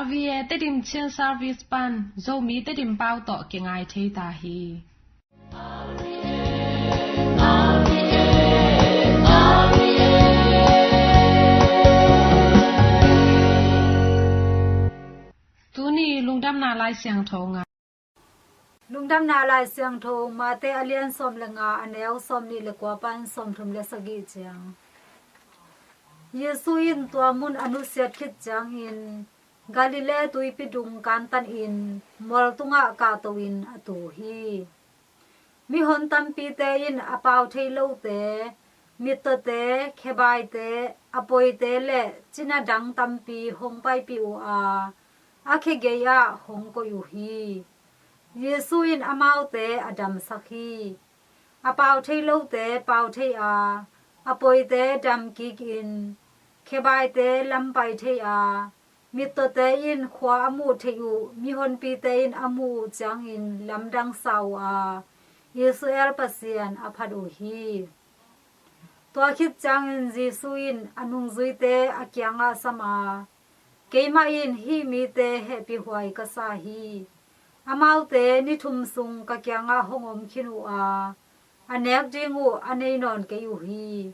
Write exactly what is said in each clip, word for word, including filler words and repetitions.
R V A Tedim Chin Service pan Zomi Tedim pau tawh kingai thei ta hi. Tuni lungdamna Lai Siangtho ngai. Lungdamna Lai Siangtho, Mate a lian sawm le nga, a neu sawm nih le kua pan sawm thum le sagih ciang. Jesu in tua mun a nusiat khit ciangin Galilee tuipi dung kantan in mual tungah kahto in a tu hi. Mihon tampite in a pau thei lote, mittawte, khebaite, a poite le cina dang tampi hong paipih uh a, a khe gei-ah hong koih uh hi. Jesu in amaute a damsak hi. A pau thei lote pau thei a, a poite dam kikin, khebaite lam pai thei a, mittawte in khua a muh theih uh, mihonpite in a muh uh ciangin lamdang sa uh a, Israel Pasian a phat uh hi. Tua khit ciangin Jesu in a nungzuite a kiangah sam a, keimah in hih mite hehpihhuai ka sa hi. Amaute ni thum sung ka kiangah hong om khin uh a, a nek ding uh a nei nawn kei uh hi.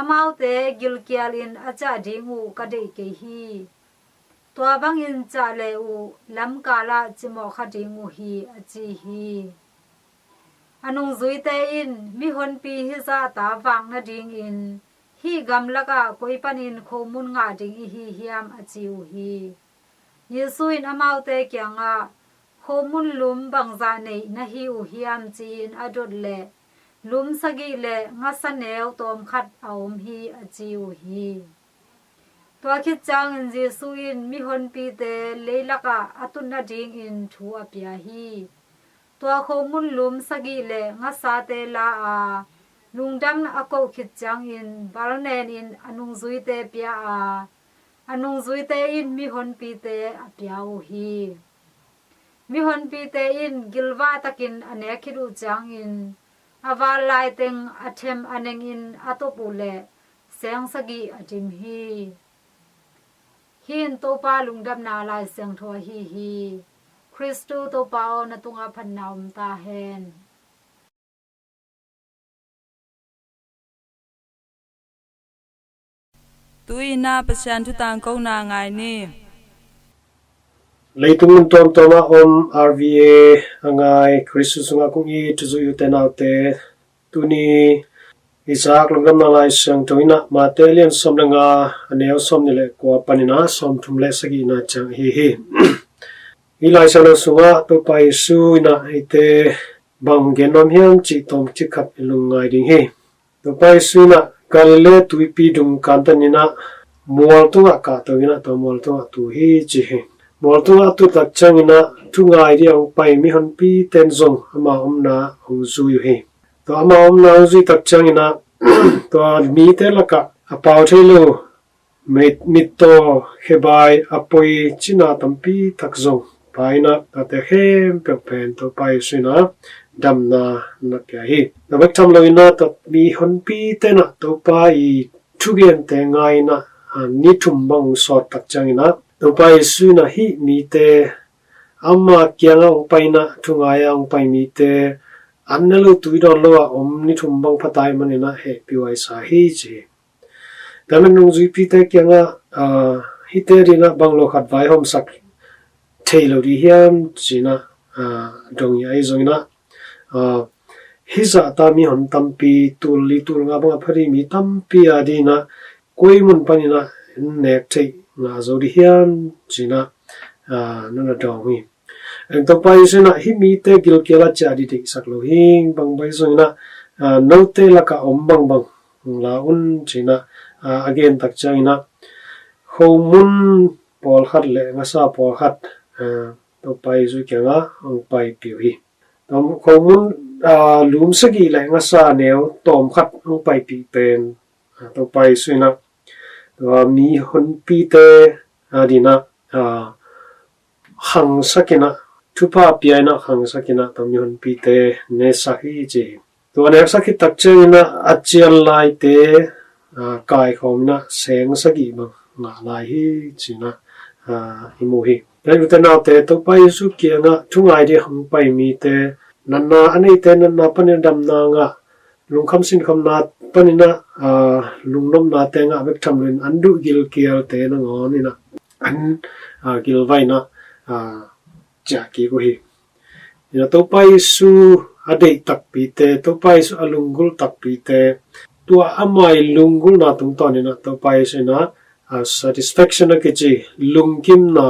Amaute gilkial in a ciah ding uh ka deih kei hi. Tua bangin ciah le uh lamkal ah cimawh kha ding uh hi, a ci hi. A nungzuite in, mihonpi hizahta vak nadingin hih gamlakah koi panin khomun ngah ding i hi hiam, a ci uh hi. Jesu in amaute kiangah, khomun lum bangzah neih na hi uh hiam, ci-in a dot leh, lum sagih le ngasa neu tawmkhat a om hi, a ci uh hi. Tua khit ciangin Jesu in mihonpite leilakah a tut nadingin thu a pia hi. Tua khomun lum sagih le ngasate la a, lungdam a koh khit ciangin balnen in a nungzuite pia a, a nungzuite in mihonpite a pia uh hi. Mihonpite in gilvah takin a nek khit uh ciangin, a val laiteng a them a nengin a top uh leh seng sagih a dim hi. Hih in Topa lungdamna Lai Siangtho ahi hi. Khristu Topa aw, na tungah phatna om ta hen. Tu-in ah Pasian thu tangkona ngai ni. Leitung mun tuamtuamah om R V A a ngai Khristu sungah kong it thuzui ute naute, tuni i zak lungdamna Lai Siangtho in ah Mate lian sawm le nga, a neu sawm nih le kua panin ah sawm thum le sagihna ciang ahi hi. Hih Lai Siangtho sungah Topa Jesu in ah eite bang gen nuam hiam cih tawmcik khat i lungngai ding hi. Topa Jesu in ah Galilee tuipi dung kantan in ah mual tungah kahto in ah tua mual tungah tu hi ci hi. Mual tungah tu tak ciangin ah thu ngai ding a hong pai mihonpite in zong ama omna hong zui uh hi. Tua ama omna hong zui tak ciangin ah tua mite lakah a pau thei lo mit, mittaw, khebai, a poi cina tampi tak zong pai in ah, tuate khempeuh pen Topa Jesu in ah damna na pia hi. Tua bek tham lo in ah tua mihonpite in ah Topa i thugente ngai in ah, a, ni thum bang sawt tak ciangin ah Topa Jesu in ah hih mite ama kiangah hong pai in ah thu ngai a hong pai mite an ne lo tui dawn lo ah om ni thum bang pha ta ahih manin ah hehpihhuai sa hi ci hi. Tua manin nungzuipite kiangah, aa, hihte adingin ah bang lo khat vaihawmsak thei lo ding hiam ci-in ah, aa, dong hi. Ahi zongin ah, aa, hih zahta mihon tampi, tul li tul nga bang a pha ding mi tampi adingin ah koi mun panin ah nek theih ngah zo ding hiam ci-in ah, aa, nuna dawng hi. Eng, Topa Jesu in ah hih mite gilkial a ciah ding deihsak lo hi. Bang bang zongin ah, aa, note lakah om bangbang la un ci-in ah, aa, a gen tak ciangin ah khomun pawlkhat le ngasa pawlkhat, aa, Topa Jesu kiangah hong paipih uh hi. Tua khomun, aa, lum sagih le ngasa neu tawmkhat hong paipih pen, aa, Topa Jesu in ah tua mihonpite adingin ah, aa, khangsak in ah, thupha pia in ah khangsak in ah tua mihonpite neksak hi ci hi. Tua neksak khit tak ciangin ah a cian laite, aa, kaikhawm in ah seng sagih bang ngah lai hi ci-in ah, i mu hi. Tua hi, ute naute, Topa Jesu kiangah thungai ding hong pai mite, natna a neite natna panin damna ngah, lungkham sinkhamna panin ah, lungnopnate ngah bek tham loin an duh gilkialte nangawn in ah, an gilvah in ah ciah kik uh hi. Ina Topa Jesu a deih takpite, Topa Jesu a lunggulh takpite, tua ama i lunggulhna tungtawn in ah Topa Jesu in ah satisfaction a kici lungkimna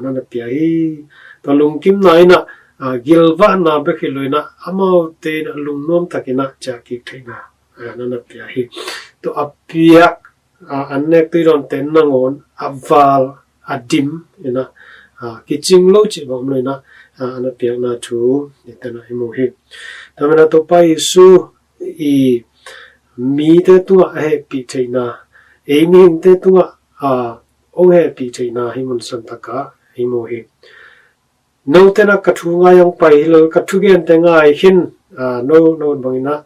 na na pia hi. Tua lungkimna in ah gilvahna bek hi lo in ah amaute in ah lungnuam takin ah ciah kik theihna na na pia hi. Tua a piak an nek tui dawnte nangawn a val a dim in ah kicing lo cih bang om lo in ah a na piakna thu nite na i mu hi. Tua manin ah Topa Jesu i mite tungah a hehpih theihna, ei mihingte tungah hong hehpih theihna hih mun santak ah i mu hi. Note in ah ka thu ngai hong pai hi lo, ka thugente ngai khin, no, no bangin ah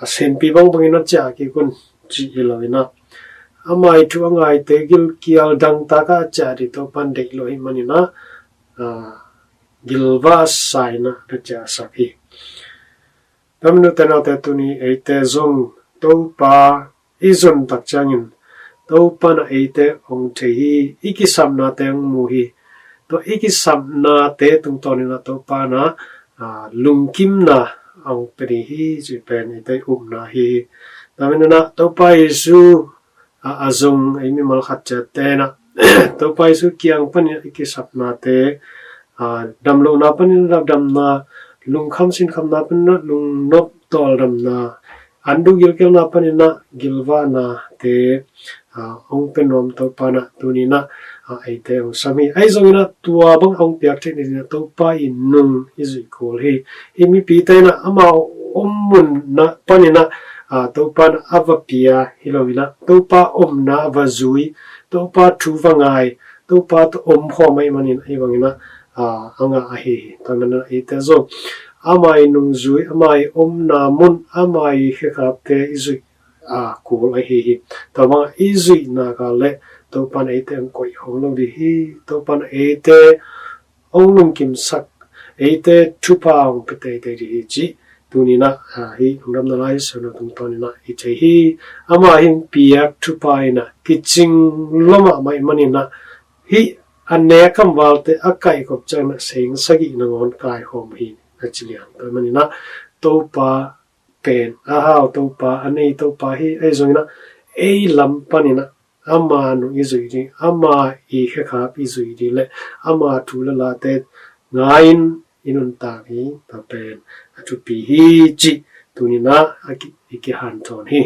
a senpi bang bangin ah ciah kik un cih hi lo in ah ama i thu a ngaite gilkial dangtak ah ciah ding Topa'n deih lo hi manin ah gilvah sa in ah ka ciahsak hi. Tua manin ute naute, tuni eite zong Topa i zon tak ciangin Topa'n ah eite hong thei hi. I kisapnate hong mu hi. Tua i kisapnate tungtawn in ah Topa'n ah lungkimna hong pia ding hi cih pen eite i upna hi. Tua manin ah Topa Jesu a zong ei mimal khat ciatte in ah Topa Jesu kiang panin i kisapnate, damlohna panin damna, lungkham sinkhamna panin ah lungnop tawldamna, an duh gilkialna panin ah gilvahnate hong pia nuam Topa'n ah tuni in ah eite hong sam hi. Ahi zongin ah tua bang hong piak theih nadingin ah Topa i nung i zuih kul hi. Hih mipite in ah ama om mun panin ah Topa'n ah a va pia hi lo in ah Topa omna a va zui, Topa thu va ngai, Topa tawh omkhawm ahih manin ahi bangin ah a ngah ahi hi. Tua manin ah eite zong ama i nungzui, ama i omna mun, ama i khekhapte i zuih kul ahi hi. Tua bang i zuih nak leh Topa'n eite hong koih khawm lo ding hi. Topa'n eite hong lungkimsak, eite thupha hong pia teitei ding hi cih tuni in ah hih Lungdamna Lai Siangtho tungtawn in ah i thei hi. Ama hong piak thupha in ah kicing lo mahmah ahih manin ah hih a nek kamvalte a kaihkhop ciangin ah seng sagih nangawn kaikhawm hi na ci liang. Tua ahih manin ah Topa pen a hau Topa, a nei Topa hi. Ahi zongin ah ei lam panin ah ama nung i zuih ding, ama i khekhap i zuih ding leh ama thu le late ngai-in i nuntak ding, tua pen a thupi hi cih tuni in ah i kihanthawn hi.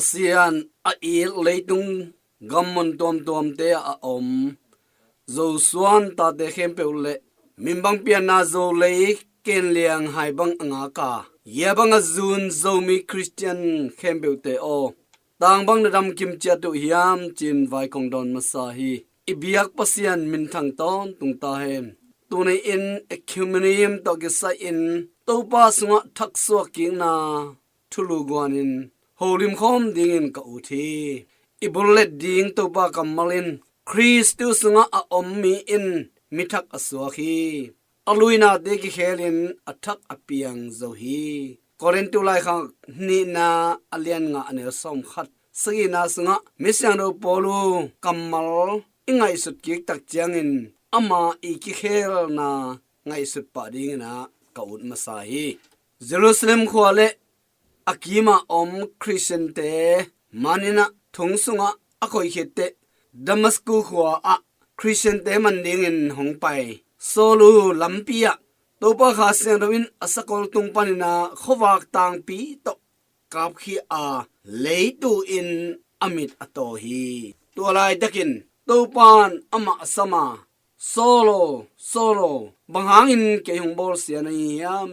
Pasian a it leitung gammun tuamtuamte ah a om Zosuan tate khempeuh le minbang pianna Zolei kenliang hai bang a ngaka, yia bang a zun Zomi Khristian khempeuhte aw, tang bang na damkim ciat uh hiam, ci-in vai kong dawn masa hi. I biak Pasian minthang tawntung ta hen. Tuni-in ecumenium tawh kisai-in Topa sungah thaksuak kikna thulu guanin holim khawm dingin ka ut hi. I bullet ding Topa kammal in Khristu sungah a om mi in mi thak a suak hi. A luinate kikhelin a thak a piang zo hi. Korintu laikhak nihna a lian nga a neu sawmkhat, sagihna sungah misiangtho Paulu kammal i ngaihsut kik tak ciangin ama i kikhelna ngaihsut pah dingin ah ka ut masa hi. Jerusalem khua le a kima om Khristiante manin ah thong sungah a koih khit teh Damasku khua ah Khristiante man dingin hong pai Saulu lampi ah Topa Kha Siangtho in a sakol tung panin ah khuavak tangpi tawh kapkhia a, leitu in a mit a taw hi. Tua laitakin Topan amah a sam a, Saul aw, Saul aw, bang hangin kei hong bawlsia na hi hiam,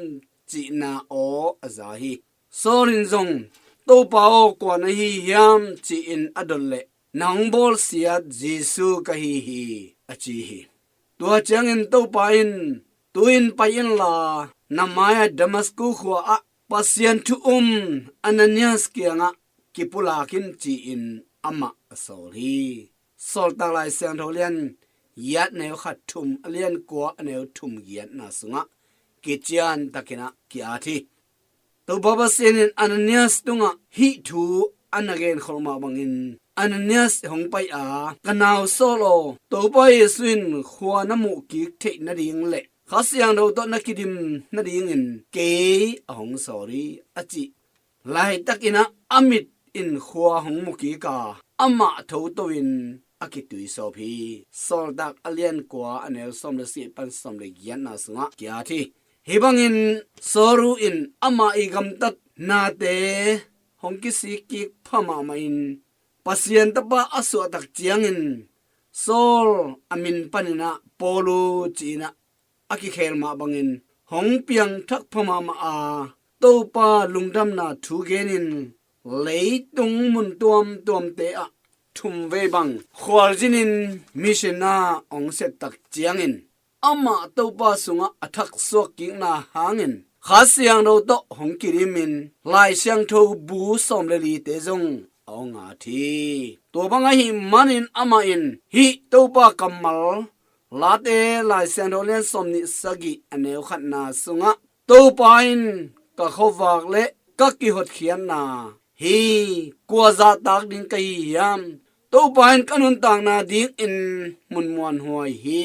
cihna aw a za hi. Saul in zong, Topa aw, kua na hi hiam, ci-in a dot leh, na hong bawlsiat Jesu ka hi hi, a ci hi. Tua ciangin Topa in, tu-in pai inla, na mai-ah Damasku khua ah Pasian thu um Ananias kiangah kipulak in, ci-in amah a sawl hi. Sawltak Lai Siangtho lian giat neu khat thum, a lian kua a neu thum giatna sungah kician takin ah ki-at hi. Topa Pasian in Ananias tungah hih thu a na genkholh mah bangin Ananias hong pai a, ka nau Saul aw, Topa Jesu in khua na muh kik theih nading le Kha Siangtho tawh na kidim nadingin kei a hong sawl hi, a cih laitakin ah a mit in khua hong mu kik a, amah thoto in a kituisawp hi. Sawltak a lian kua a neu sawm le sagih pan sawm le giatna sungah ki-at hi. Hih bangin Saulu in ama i gamtatnate hong kisik kik pha mahmahin Pasian Tapa a suahtak ciangin Saul a min panin ah Paulu ci-in ah a kikhel mah bangin hong piangthak pha mahmah a, Topa lungdamna thu genin leitung mun tuamtuamte ah thumvei bang khualzinin mission a hong septak ciangin amah Topa sungah a thaksuak kikna hangin Kha Siangtho tawh hong kidimin Lai Siangtho bu sawm le lite zong a hong at hi. Tua bang ahih manin amah in hih Topa kammal Late Lai Siangtho lian sawm nih sagih a neu khatna sungah Topa in ka khuavak le ka kihotkhiatna hi, kua zahtak ding ka hi hiam? Topa in ka nuntakna dingin mun muanhuai hi,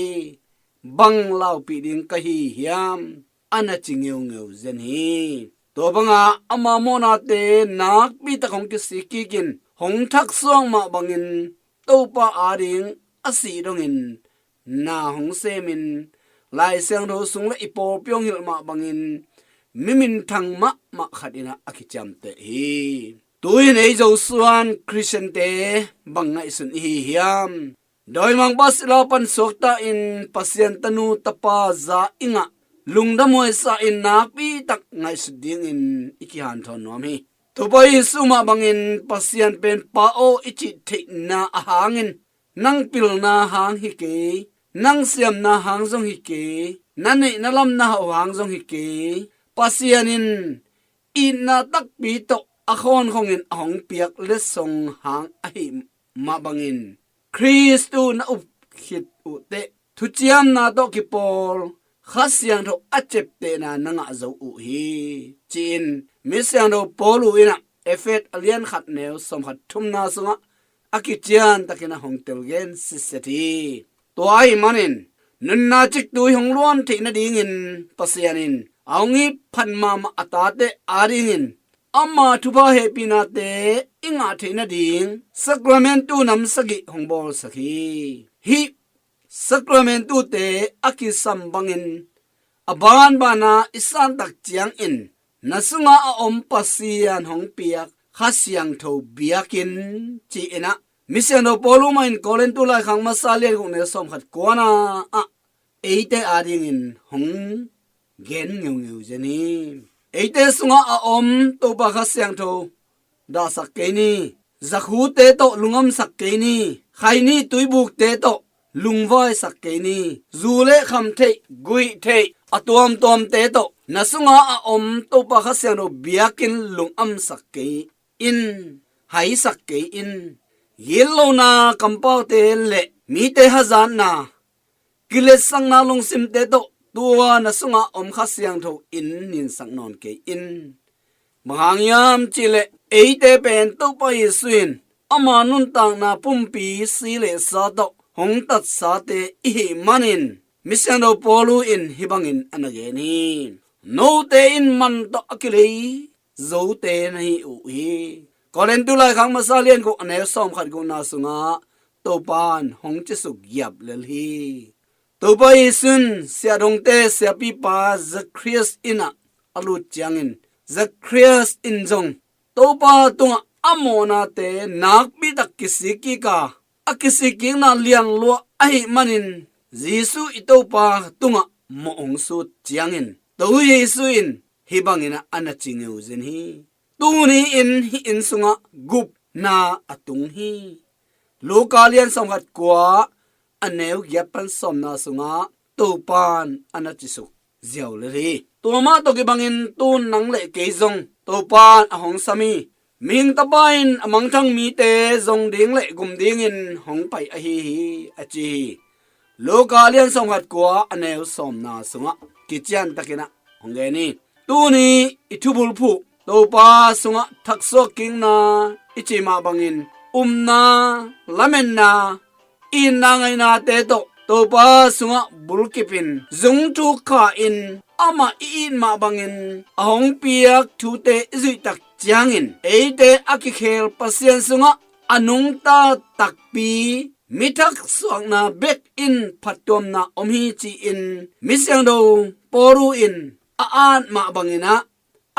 bang laupih ding ka hi hiam? A na ci ngeungeu zen hi. Tua banga ama mawhnate nakpi tak hong kisik kikin hong thaksuak mah bangin Topa ading a sih dongin na hong semin Lai Siangtho sung le i pawlpi hong hilh mah bangin mi minthang mahmah khat in ah a kiciamteh hi. Tu-in ei Zosuan Khristiante bang ngaihsun i hi hiam? Dawimangpa sila pan suakta in Pasian tanu tapa za i ngah lungdamhuai sa in nakpi tak ngaihsut dingin i kihanthawn nuam hi. Topa Jesu mah bangin Pasian pen Pa aw i cih theihna a hangin nang pilna hang hi kei, nang siamna hang zong hi kei, na neih na lam na hauh hang zong hi kei. Pasian in itna takpi tawh a khawnkhongin a hong piak letsong hang ahih mah bangin Khristu na up khit uh teh thuciamna tawh kipawl Kha Siangtho a ciaptehna na ngah zo uh hi, ci-in Misiangtho Paulu in ah Efesa a lian khat neu sawmkhat thumna sungah a kician takin a hong telgen sitset hi. Tua ahih manin nunna ciktu i hong luan theih nadingin Pasian in a hong it phat mahmah a tate adingin ama thupha hehpihnate i ngah theih nading sakramentu nam sagih hong bawlsak hi. Hih sakramentute a kisam bangin a banbana i santak ciangin na sunga a om Pasian hong piak Kha Siangtho biakinn ci-in ah, mi siangtho Paul mah in Korintu laikhak masa lian guk neu sawmkhat kuana ah eite adingin hong gen ngeungeu zen hi. Eite sungah a om Topa Kha Siangtho dahsak kei ni. Zakhute tawh lungamsak kei ni. Khaini tuibukte tawh lungvaisak kei ni. Zu le kham theih, guih theih, a tuamtuamte tawh na sungah a om Topa Kha Siangtho biakinn lungamsak kei in, haisak kei in. Gitlohna kampaute le mite hazatna, kiletsakna lungsimte tawh tua na sungah om Kha Siangtho in ninsak nawn kei in. Bang hang hiam cihleh eite pen Topa Jesu in ama nuntakna pumpi si le sa tawh hong tatsate i hih manin, mi siangtho Paul in hih bangin a na gen hi. Note in man tawh a kilei zote na hi uh hi. Korintu laikhak masa lian guk a neu sawmkhat gukna sungah Topan hong cisuk giap lel hi. Topa Jesu in siahdongte siapipa Zakhrias inn ah a lut ciangin, Zakhrias in zong Topa tungah a mawhnate nakpi tak kisik kik a, a kisik kikna lianluah ahih manin, Jesu i Topa tungah mawh hong sut ciangin, Topa Jesu in hih bangin ah a na ci ngeu zen hi. Tuni in hih inn sungah gupna a tung hi. Luka lian sawmkhat kua a neu giat pan sawmna sungah Topan a na cisuk ziau lel hi. Tua mah tawh kibangin tun nang le kei zong Topan a hong sam hi. Mihing Tapa in a mangthang mite zong ding le gum dingin hong pai ahi hi, a ci hi. Luka lian sawmkhat kua a neu sawmna sungah kician takin ah hong gen hi. Tuni i thubulphuh Topa sungah thaksuak kikna i cih mah bangin, upna, lametna, itna ngaihnate tawh Topa sungah bulkipin zungthuk kha in amah i it mah bangin a hong piak thute i zuih tak ciangin, eite a kikhel Pasian sungah a nungta takpi mi thaksuakna bek in phattuamna om hi ci-in mi siangtho Paul in a at mah bangin ah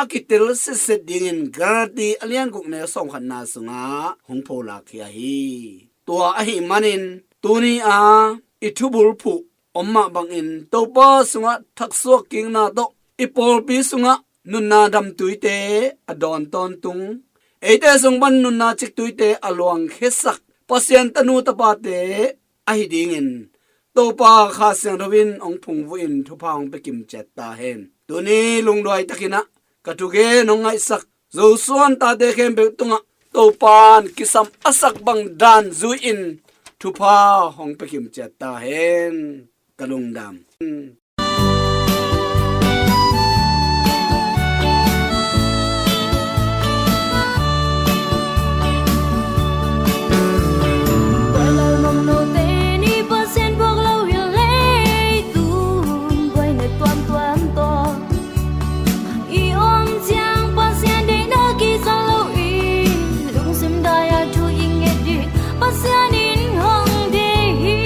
a kitel sitset dingin Galati a lian guk neu sawmkhatna sungah hong pholak khia hi. Tua ahih manin tuni a i thubulphuh om mah bangin Topa sungah thaksuak kikna tawh i pawlpi sungah nunna damtuite a dawn tawntung, eite sung pan nunna ciktuite a luangkhiasak Pasian tanu tapate ahi dingin Topa Kha Siangtho in hong phungvuhin thupha hong pia kimciat ta hen. Tuni lungduai takin ah ka thugen hong ngaihsak Zosuan tate khempeuh tungah Topan kisam a sak bang dan zui-in thupha hong pia kimciat ta hen. Ka lungdam. I om ciang Pasian deihna kizang lo in, lungsim dai-a thu i nget ding Pasian in hong deih hi.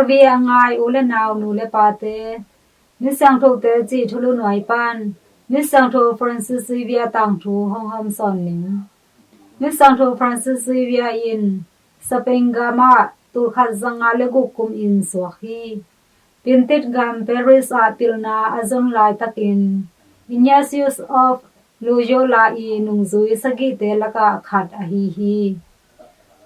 Via ngai u le nau, nu le pate, Misiangthote cih thulu nuai pan Misiangtho Francis Xavier tangthu hong hawmsawn ning. Misiangtho Francis Xavier in Spain gam ah tulkhat zanga le guk kum in suak hi. Piantit gam Paris ah pilna a zon laitakin Ignatius of Loyola i nungzui sagihte lakah khat ahi hi.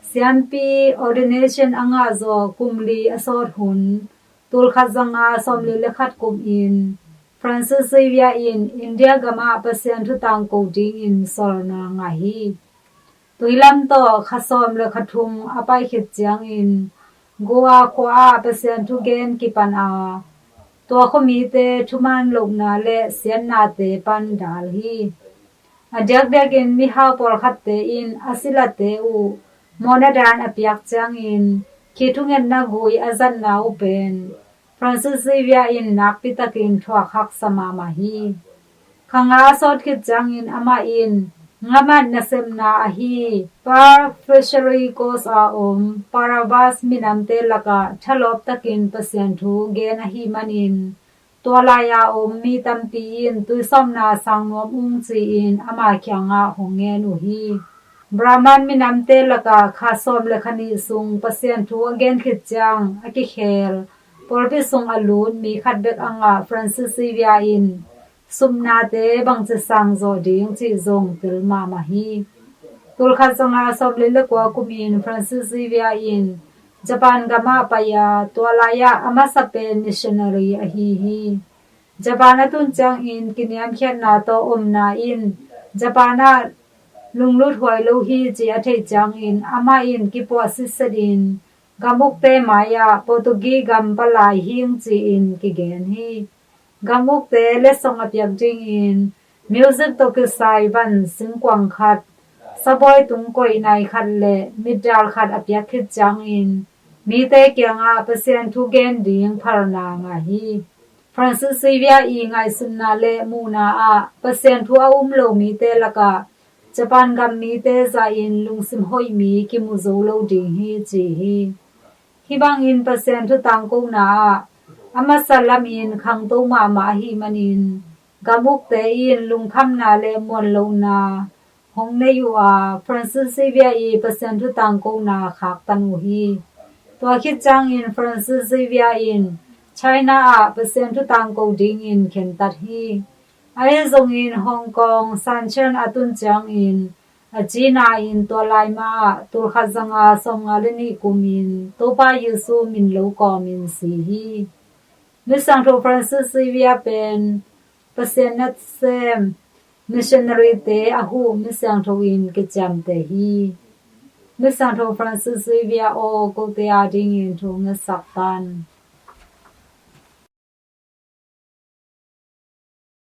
Siampi ordination a ngah zawh kum li a sawt hun, tulkhat zanga sawmli le khat kum in Francis Xavier in India gam ah Pasian thu tangko dingin sawlna ngah hi. Tuilam tawh kha sawm le kha thum a pai khit ciangin Goa khua ah Pasian thu gen kipan a, tua khuamite thuman lohna le siatnate pan dal hi. A diakdiakin mihau pawlkhatte in a silate uh mawhna dan a piak ciangin khi thungetna gui a zatna uh pen Francis Xavier in nakpitakin thuak haksa mahmah hi. Kha nga a sawt khit ciangin amah in ngamat nasepna ahi Pearl Fishery Coast a om Paravas minamte lakah thalawp takin Pasian thu gen ahih manin tua lai-a om mi tampi in tuisawpna sang nuam ung ci-in ama kiangah hong ngen uh hi. Brahman minamte lakah kha sawm le kha nih sung Pasian thu a gen khit ciang a kikhel pawlpi sung a lut mi khat bek a ngah Francis Xavier in supnate bangci sang zawh ding cih zong tel mahmah hi. Tulkhat zanga sawmli le kua kumin Francis Xavier in Japan gam ah pai a, tua lai-ah a masa pen missionary ahi hi. Japan a tun ciangin kiniamkhiatna tawh omna in Japan ah lunglut huai lo hi ci a theih ciangin amah in kipuah sitset in gam ukte mai-ah Portugi gam palai hing ci-in kigen hi. Gam ukte letsong a piak dingin music tawh kisai van singkuang khat, sabawi tung koih nai khat le mitdal khat a piak khit ciangin mite kiangah Pasian thu gen ding phalna ngah hi. Francis Xavier i ngaihsutna le muhna ah Pasian thu a um lo mite lakah Japan gam mite zahin lungsim hoih mi kimu zo lo ding hi ci hi. Hih bangin Pasian thu tangkona ah a masa lamin khangto mahmah ahih manin gam ukte in lungkhamna le muanlohna hong nei uh a, Francis Xavier i Pasian thu tangkona khaktan uh hi. Tua khit ciangin Francis Xavier in China ah Pasian thu tangko dingin khentat hi. Ahi zongin Hong Kong Shan Tien a tun ciangin a cina in tua lai ma ah tulkhat zanga sawmnga le nih kumin Topa Jesu min lo kawmin si hi. Misiangtho Francis Xavier pen Pasian nasem missionary-te a huh misiangtho in kiciamteh hi. Misiangtho Francis Xavier aw, kote adingin thu ngetsak tan.